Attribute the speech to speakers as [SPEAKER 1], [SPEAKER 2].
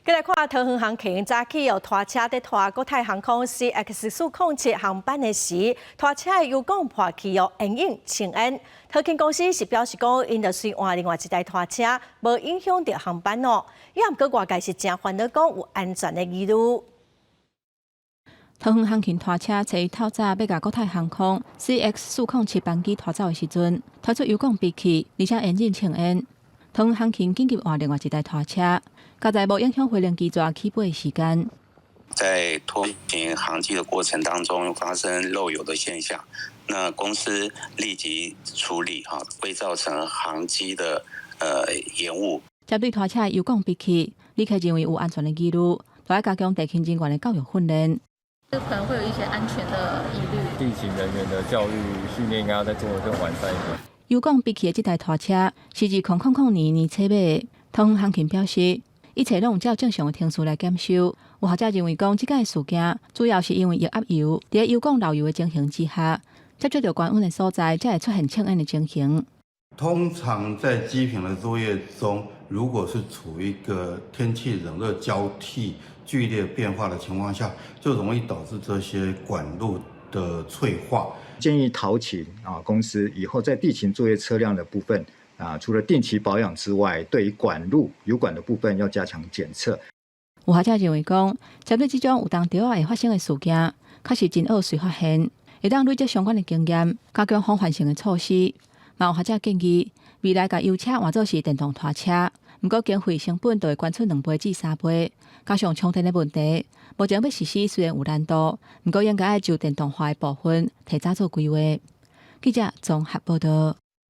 [SPEAKER 1] 繼來看桃園航勤早起有拖車佇拖國泰航空 CX 407航班的時，拖車的油管破去哦，煙湧青煙。桃勤公司是表示講，𪜶就隨換另外一台拖車，無影響著航班哦。也毋過外界是誠煩惱，講有安全的疑慮。
[SPEAKER 2] 桃園航勤拖車初一透早欲共國泰航空 CX 407班機拖走的時陣，拖出油管閉氣，而且煙湧青煙。桃園航勤緊急換另外一台拖車，佳哉無影響飛行機逝起飛的時間。
[SPEAKER 3] 在拖行航機的過程當中發生漏油的現象，那公司立即處理，哈，未造成航機的延誤。
[SPEAKER 2] 針對拖車的油管閉氣，旅客認為有安全的疑慮，都愛加強地勤人員的教育訓練。
[SPEAKER 4] 這可能會有一些安全的疑慮。
[SPEAKER 5] 地勤人員的教育訓練應該要再做得更完善一點。
[SPEAKER 2] 油管閉氣的這台拖車是2000年年初買的。桃園航勤表示，一切攏有照正常的程序來檢修。有學者認為講，這個事件主要是因為液壓油佇油管漏油的情形之下，接觸著高溫的所在，才會出現青煙的情形。
[SPEAKER 6] 通常在機坪的作業中，如果是處於一個天氣冷熱交替、劇烈變化的情況下，就容易導致這些管路的脆化。
[SPEAKER 7] 建議桃勤啊公司以後在地勤作業車輛的部分啊，除了定期保養之外，對於管路油管的部分要加強檢測。
[SPEAKER 2] 有學者認為講，針對這種有當時仔會發生的事件，確實真學隨發現，會當累積相關的經驗，加強防範性的措施。嘛有學者建議，未來共油車換做是電動拖車，毋過經費成本就會懸出2倍至3倍，加上充電的問題，目前欲實施雖然有難度，毋過應該愛就電動化的部分提早做規劃。記者綜合報道。